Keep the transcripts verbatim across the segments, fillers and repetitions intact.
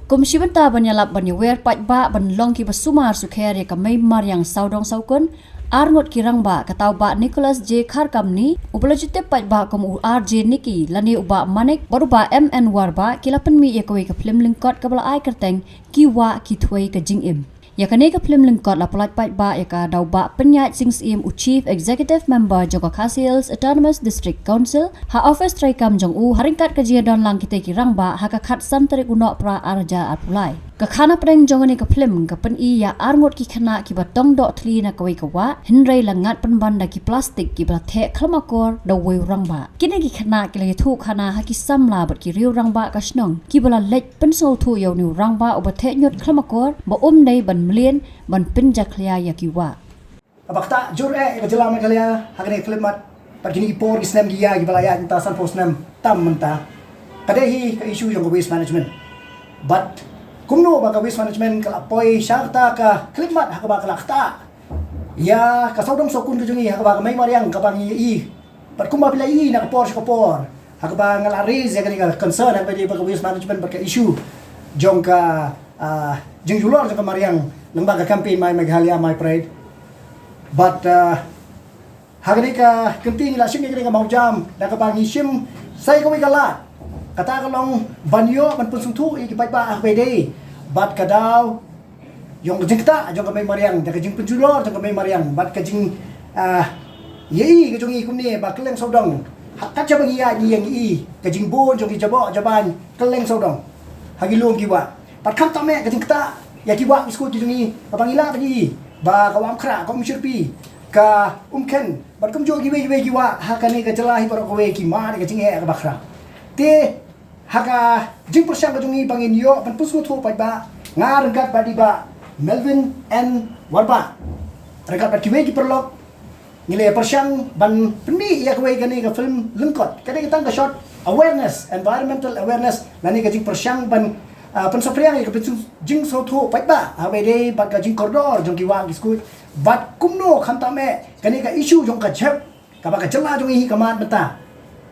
Kum shi bynta ban ïalap ban ïawer paidbah ban long kiba sumar sukher ïa ka mei mariang sawdong sawkun, arngut ki rangbah, kata u Bah Nicholas J Kharkamni, uba la ju tip paidbah kum u R J Nicky, lane u Bah Manik bad u Bah M N Warbah, ki la pynmih ïa kawei ka phlim lyngkot kaba la ai kyrteng Ki Wah Ki Thwei Ka Jingim. Ïa kane ka phlim lyngkot la pyllait paidbah ïa ka da u Bah Pynïaid Sing Syiem, u Chief Executive Member jong ka Khasi Hills Autonomous District Council, ha office treikam jong u, ha ryngkat ka jingïadon lang kitei ki rangbah ha ka khatsan tarik u Nohprah ar hajar arphew lai. Ka khana pdeng jong kane ka phlim ka pyni ïa arngut ki khynnah kiba tong doh thli na kawei ka wah, hynrei la ngat pynban da ki plastik kiba la theh khlem akor da uwei u rangbah. Kine ki khynnah ki la ïathuh khana ha ki samla bad ki riew rangbah ka shnong, kiba la leit pynsngewthuh ïa une u rangbah uba theh ñiut khlem akor ba um dei ban mlien ban pynjakhlia ïa ki wah. Kaba ktah jur eh ïa ka jylla Meghalaya ha kane ka khyllipmat bad kine ki por ki snem ki ïa kiba la ïaid mynta, sanphew snem tam mynta, ka dei hi ka issue jong ka waste management. Bad kumno ba ka waste management ka la poi sha kata ka khyllipmat ha kaba ka la ktah ïa ka sawdong sawkun ka jong ngi, ha kaba ka mei mariang kaba ngi ïohi. Bad kumba phi la ïohi na ka por sha ka por, ha kaba nga la raise ïa kane ka concern ha kaba ïadei bad ka waste management bad ka issue jong ka, ah, jingjulor jong ka mariang lyngba ka campaign My Meghalaya My Pride. Bad, ah, ha kane ka kynti ngi la shim ïa kane ka mawjam da kaba ngi shim sa kawei ka lad, kata ka long ban ïoh ban pynsngewthuh ïa ki paidbah ha kaba ïadei bad ka daw jong ka jingktah jong ka mei mariang, da ka jingpynjulor jong ka mei mariang bad ka jing, ah, ïohi ka jong ngi kumne ba kylleng sawdong, ha, kat shaba ngi ïaid ngi ïeng ngi ïohi ka jingbun jong ki jaboh jaban kylleng sawdong ha ki lum ki wah. Bad khamtam eh ka jingktah ïa ki wah ki skud ki jong ngi, kaba ngi lah ban ïohi ba ka Wah Umkhrah, ka Umshyrpi, ka Umkhen bad kumjuh kiwei kiwei ki wah ha kane ka jylla hi baroh kawei ki mad ïa ka jingeh kaba khraw. Te ha ka jingpyrshang ka jong ngi ba ngin ïoh ban pynsngewthuh paidbah, nga ryngkat bad i Bah Melvin N Warbah, ryngkat bad kiwei ki paralok, ngi la pyrshang ban pynmih ïa kawei kane ka phlim lyngkot, ka dei tang ka short awareness, environmental awareness, lane ka jingpyrshang ban, ah, pynsaphriang ïa ka jing, jingsngewthuh paidbah ha kaba ïadei bad ka jingkordor jong ki wah ki skud. Bad kumno khamtam eh kane ka issue jong ka jhep kaba ka jylla jong ngi hi ka mad mynta.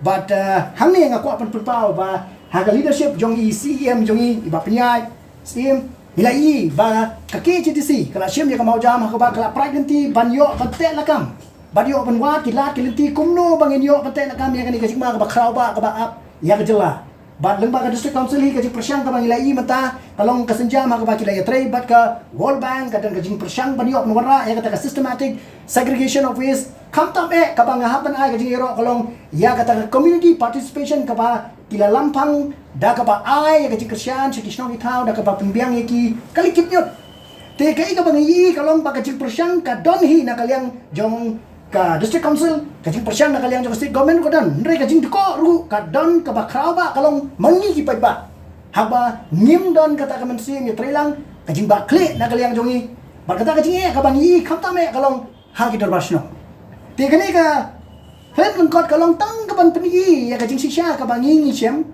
Bad, eh, hangne nga kwah pynpaw ba ha ka leadership jong i C E M jong ngi, i Bah Pynïaid Syiem, ngi la ïohi ba ka K H A D C ka la shim ïa ka mawjam ha kaba ka la pyrshang lynti ban ïoh ban teh lakam, ban ïoh ban wad ki lad ki lynti kumno ba ngin ïoh ban teh lakam ïa kane ka jingma kaba khraw ba kaba ap ïa ka jylla. Bad lyngba ka District Council hi ka jingpyrshang kaba ngi la ïohi mynta ka long ka sienjam ha kaba ki la ïatrei bad ka World Bank, ka don ka jingpyrshang ban ïoh ban wanrah ïa kata ka systematic segregation of waste. Khamtam eh kaba nga hap ban ai ka jingïaroh ka long ïa kata ka community participation kaba ki la lampang da kaba ai ïa ka jingkyrshan sha ki shnong ki thaw da kaba pynbiang ïa ki kali kit ñiut. Te kaei kaba ngi ïohi ka long ba ka jingpyrshang ka don hi na ka liang jong ka District Council, ka jingpyrshang na ka liang jong ka State Government ka don, hynrei ka jingdkoh ruh ka don kaba khraw ba ka long ma ngi ki paidbah. Haba ngim don kata ka mynsiem ïatreilang, ka jingbakla na ka liang jong ngi, bad kata ka jingeh kaba ngi ïohi khamtam eh ka long ha ki dorbar shnong. Te kane ka phlim lyngkot ka long tang ka ban pyni ïa ka jingshisha kaba ngi ngi shem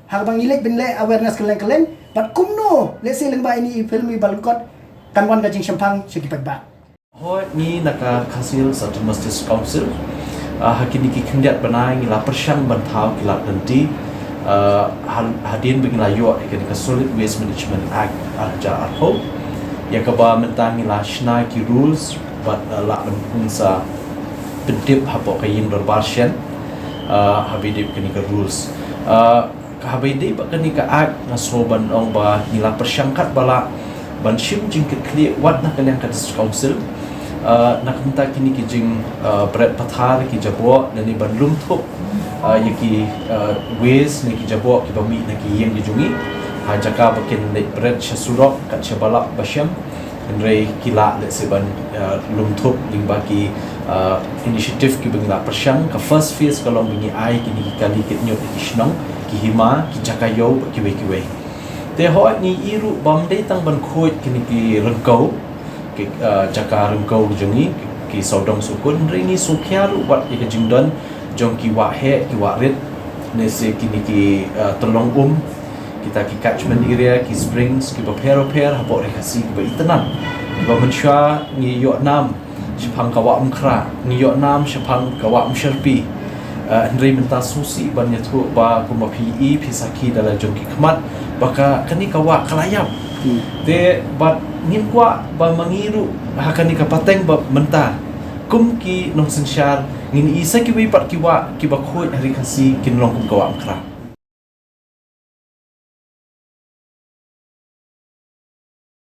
ha kaba ngi leit ban leh awareness kylleng kylleng, bad kumno lehse lyngba ine i phlim iba lyngkot kan wan ka jingshemphang sha ki paidbah. Hooid, ngi na ka Khasi Hills Autonomous District Council, ah, ha kine ki khyndiat bnai ngi la pyrshang ban thaw ki lad lynti, ah, ha, hadien ba ngi la ïoh ïa kane ka Solid Waste Management Act ar hajar arphew, ïa kaba mynta ngi la shna ki rules bad, ah, lah ban pynsa pyntip hapoh ka ïing dorbar shen, ah, haba ïadei bad kane ka rules. Ah, haba ïadei bad kane ka act nga sngew ban ong ba ngi la pyrshang katba lah ban shim jingkitkhlieh wat na ka liang ka District Council, ah, na ka bynta kine ki jing, ah, bret pathar ki jaboh, lane ban lum thup, ah, ïa ki, ah, waste ne ki jaboh kiba mih na ki ïing ki jong ngi, ha jaka ba kin leit bret sha surok kat shaba lah ba shem. Hynrei ki lah lehse ban, ah, lum thup lyngba ki, ah, initiative kiba ngi la pyrshang. Ka first phase ka long ba ngi ai kine ki kali kit ñiut ïa ki shnong, ki hima, ki jaka ïew bad kiwei kiwei. Te hooid, ngi ïohi ruh ba ym dei tang ban khuid kine ki ryngkew, ki, ah, jaka ryngkew ki jong ngi, ki sawdong sawkun, hynrei ngi sngewkhia ruh wat ïa ka jingdon jong ki wah heh, ki wah rit, lehse kine ki, ah, tyllong um, kita ki catchment area, ki springs kiba pher bapher hapoh Ri Khasi kiba itynnad, kiba mynshuwa ngi ïoh nam shaphang ka Wah Umkhrah, ngi ïoh nam shaphang ka Wah Umshyrpi. Uh, hynrei mynta sngewsih ban ïathuh ba kumba phi i phi sakhi da la jong ki khmat ba ka kane ka wah ka la ïap. Hmm. Te bad ngim kwah ba ma ngi ruh ha kane ka pateng ba mynta kum ki nongsynshar ngin i sa kiwei pat ki wah kiba khuid ha Ri Khasi kin long kum ka wah Mukra.